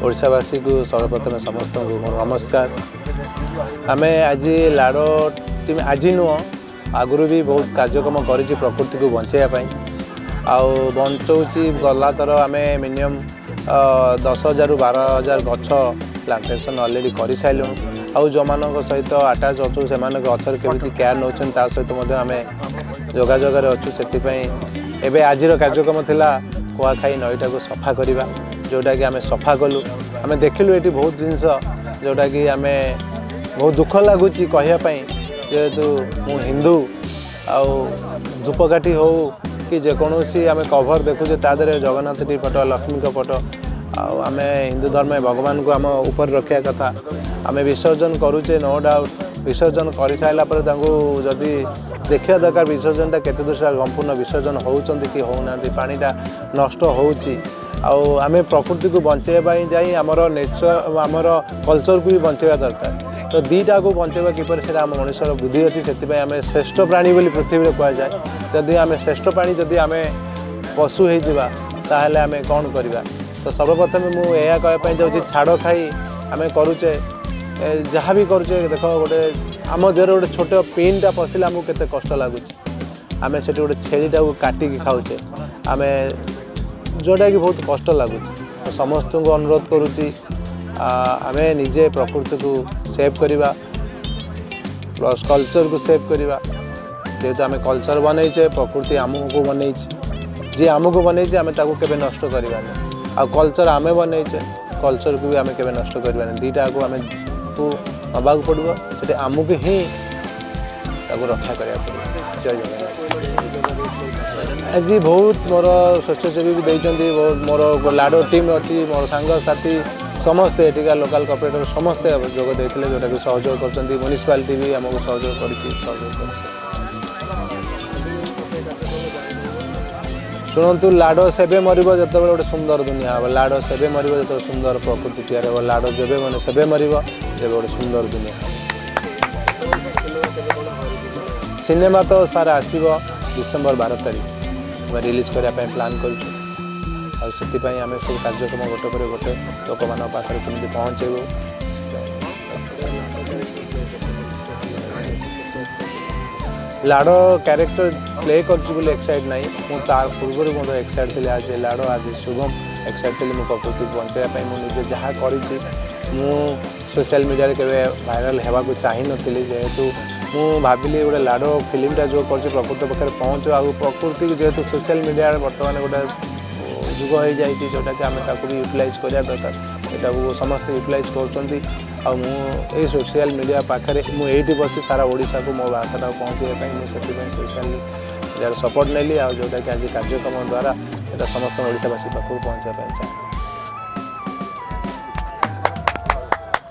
ଓଡ଼ିଶାବାସୀକୁ ସର୍ବପ୍ରଥମେ ସମସ୍ତଙ୍କୁ ମୋର ନମସ୍କାର। ଆମେ ଆଜି ଲାଡ଼ ଟିମ୍, ଆଜି ନୁହଁ, ଆଗରୁ ବି ବହୁତ କାର୍ଯ୍ୟକ୍ରମ କରିଛି ପ୍ରକୃତିକୁ ବଞ୍ଚାଇବା ପାଇଁ ଆଉ ବଞ୍ଚଉଛି। ଗଲାଥର ଆମେ ମିନିମମ୍ 10,000ରୁ 12,000 ଗଛ ପ୍ଲାଣ୍ଟେସନ୍ ଅଲରେଡ଼ି କରିସାରିଲୁଣୁ। ଆଉ ଯେଉଁମାନଙ୍କ ସହିତ ଆଟାଚ୍ ଅଛୁ, ସେମାନଙ୍କ ଗଛର କେମିତି କେୟାର ନେଉଛନ୍ତି, ତା ସହିତ ମଧ୍ୟ ଆମେ ଯୋଗାଯୋଗରେ ଅଛୁ। ସେଥିପାଇଁ ଏବେ ଆଜିର କାର୍ଯ୍ୟକ୍ରମ ଥିଲା କୁଆଖାଇ ନଈଟାକୁ ସଫା କରିବା, ଯେଉଁଟାକି ଆମେ ସଫା କଲୁ। ଆମେ ଦେଖିଲୁ ଏଠି ବହୁତ ଜିନିଷ, ଯେଉଁଟାକି ଆମେ ବହୁତ ଦୁଃଖ ଲାଗୁଛି କହିବା ପାଇଁ, ଯେହେତୁ ମୁଁ ହିନ୍ଦୁ। ଆଉ ଧୂପକାଠି ହେଉ କି ଯେକୌଣସି ଆମେ କଭର୍ ଦେଖୁଛେ, ତା ଦେହରେ ଜଗନ୍ନାଥଟି ଫଟୋ, ଲକ୍ଷ୍ମୀଙ୍କ ଫଟୋ। ଆଉ ଆମେ ହିନ୍ଦୁ ଧର୍ମ, ଭଗବାନଙ୍କୁ ଆମ ଉପରେ ରଖିବା କଥା। ଆମେ ବିସର୍ଜନ କରୁଛେ, ନୋ ଡାଉଟ୍। ବିସର୍ଜନ କରିସାରିଲା ପରେ ତାଙ୍କୁ ଯଦି ଦେଖିବା ଦରକାର, ବିସର୍ଜନଟା କେତେ ଦୂର ସମ୍ପୂର୍ଣ୍ଣ ବିସର୍ଜନ ହେଉଛନ୍ତି କି ହେଉନାହାନ୍ତି, ପାଣିଟା ନଷ୍ଟ ହେଉଛି। ଆଉ ଆମେ ପ୍ରକୃତିକୁ ବଞ୍ଚାଇବା ପାଇଁ ଯାଇ ଆମର ନେଚର, ଆମର କଲଚରକୁ ବି ବଞ୍ଚାଇବା ଦରକାର। ତ ଦୁଇଟାକୁ ବଞ୍ଚାଇବା କିପରି, ସେଇଟା ଆମ ମଣିଷର ବୁଦ୍ଧି ଅଛି। ସେଥିପାଇଁ ଆମେ ଶ୍ରେଷ୍ଠ ପ୍ରାଣୀ ବୋଲି ପୃଥିବୀରେ କୁହାଯାଏ। ଯଦି ଆମେ ଶ୍ରେଷ୍ଠ ପ୍ରାଣୀ, ଯଦି ଆମେ ପଶୁ ହେଇଯିବା, ତାହେଲେ ଆମେ କ'ଣ କରିବା? ତ ସର୍ବପ୍ରଥମେ ମୁଁ ଏହା କହିବା ପାଇଁ ଯାଉଛି, ଛାଡ଼ ଖାଇ ଆମେ କରୁଛେ, ଯାହା ବି କରୁଛେ, ଦେଖ, ଗୋଟେ ଆମ ଦେହରେ ଗୋଟେ ଛୋଟ ପିନ୍ଟା ପଶିଲେ ଆମକୁ କେତେ କଷ୍ଟ ଲାଗୁଛି। ଆମେ ସେଠି ଗୋଟେ ଛେଳିଟାକୁ କାଟିକି ଖାଉଛେ ଆମେ, ଯେଉଁଟାକି ବହୁତ କଷ୍ଟ ଲାଗୁଛି। ତ ସମସ୍ତଙ୍କୁ ଅନୁରୋଧ କରୁଛି, ଆମେ ନିଜେ ପ୍ରକୃତିକୁ ସେଭ୍ କରିବା, ପ୍ଲସ୍ କଲଚରକୁ ସେଭ୍ କରିବା। ଯେହେତୁ ଆମେ କଲଚର ବନେଇଛେ, ପ୍ରକୃତି ଆମକୁ ବନେଇଛି। ଯିଏ ଆମକୁ ବନେଇଛି, ଆମେ ତାକୁ କେବେ ନଷ୍ଟ କରିବାନି। ଆଉ କଲଚର ଆମେ ବନେଇଛେ, କଲଚରକୁ ବି ଆମେ କେବେ ନଷ୍ଟ କରିବାନି। ଦୁଇଟାକୁ ଆମକୁ ନେବାକୁ ପଡ଼ିବ, ସେଠି ଆମକୁ ହିଁ ତାକୁ ରକ୍ଷା କରିବାକୁ ପଡ଼ିବ। ଜୟ ଜଗନ୍ନାଥ। ଆଜି ବହୁତ ମୋର ସ୍ୱେଚ୍ଛାସେବୀ ବି ଦେଇଛନ୍ତି, ବହୁତ ମୋର ଲାଡ଼ୋ ଟିମ୍ ଅଛି, ମୋର ସାଙ୍ଗସାଥି ସମସ୍ତେ, ଏଠିକା ଲୋକାଲ୍ କର୍ପୋରେଟର ସମସ୍ତେ ଯୋଗ ଦେଇଥିଲେ, ଯେଉଁଟାକି ସହଯୋଗ କରୁଛନ୍ତି। ମ୍ୟୁନିସିପାଲିଟି ବି ଆମକୁ ସହଯୋଗ କରିଛି, ସହଯୋଗ କରିଛି। ଶୁଣନ୍ତୁ, ଲାଡ଼ ସେବେ ମରିବ ଯେତେବେଳେ ଗୋଟେ ସୁନ୍ଦର ଦୁନିଆ ହେବ। ଲାଡ଼ ସେବେ ମରିବ ଯେତେବେଳେ ସୁନ୍ଦର ପ୍ରକୃତି ତିଆରି ହେବ। ଲାଡ଼ ଯେବେ ମାନେ ସେବେ ମରିବ ଯେବେ ଗୋଟେ ସୁନ୍ଦର ଦୁନିଆ ହେବ। ସିନେମା ତ ସାର୍ ଆସିବ ଡିସେମ୍ବର 12 ତାରିଖ, ଆମେ ରିଲିଜ୍ କରିବା ପାଇଁ ପ୍ଲାନ୍ କରିଛୁ। ଆଉ ସେଥିପାଇଁ ଆମେ ସବୁ କାର୍ଯ୍ୟକ୍ରମ ଗୋଟେ ପରେ ଗୋଟେ ଲୋକମାନଙ୍କ ପାଖରେ କେମିତି ପହଞ୍ଚେଇବୁ। ଲାଡ଼ କ୍ୟାରେକ୍ଟର ପ୍ଲେ କରୁଛି ବୋଲି ଏକ୍ସାଇଟ୍ ନାହିଁ, ମୁଁ ତା ପୂର୍ବରୁ ମଧ୍ୟ ଏକ୍ସାଇଟ୍ ଥିଲି। ଆଜି ଲାଡ଼, ଆଜି ଶୁଭମ ଏକ୍ସାଇଟ୍ ଥିଲି। ମୁଁ ପ୍ରକୃତିକୁ ବଞ୍ଚାଇବା ପାଇଁ ମୁଁ ନିଜେ ଯାହା କରିଛି, ମୁଁ ସୋସିଆଲ ମିଡ଼ିଆରେ କେବେ ଭାଇରାଲ୍ ହେବାକୁ ଚାହିଁନଥିଲି, ଯେହେତୁ ମୁଁ ଭାବିଲି ଗୋଟେ ଲାଡ଼ ଫିଲ୍ମଟା ଯେଉଁ କରୁଛି ପ୍ରକୃତି ପାଖରେ ପହଞ୍ଚୁ। ଆଉ ପ୍ରକୃତିକୁ ଯେହେତୁ ସୋସିଆଲ ମିଡ଼ିଆରେ ବର୍ତ୍ତମାନ ଗୋଟେ ଯୁଗ ହେଇଯାଇଛି, ଯେଉଁଟାକି ଆମେ ତାକୁ ବି ୟୁଟିଲାଇଜ୍ କରିବା ଦରକାର। ଏଟାକୁ ସମସ୍ତେ ୟୁଟିଲାଇଜ୍ କରୁଛନ୍ତି। ଆଉ ମୁଁ ଏଇ ସୋସିଆଲ ମିଡ଼ିଆ ପାଖରେ ମୁଁ ଏଇଠି ବସି ସାରା ଓଡ଼ିଶାକୁ ମୋ ବାର୍ତ୍ତାଟାକୁ ପହଞ୍ଚାଇବା ପାଇଁ ମୁଁ ସେଥିପାଇଁ ସୋସିଆଲ ମିଡ଼ିଆର ସପୋର୍ଟ ନେଲି। ଆଉ ଯେଉଁଟାକି ଆଜି କାର୍ଯ୍ୟକ୍ରମ ଦ୍ୱାରା ସେଇଟା ସମସ୍ତ ଓଡ଼ିଶାବାସୀ ପାଖକୁ ପହଞ୍ଚାଇବା ପାଇଁ ଚାହିଁଲି।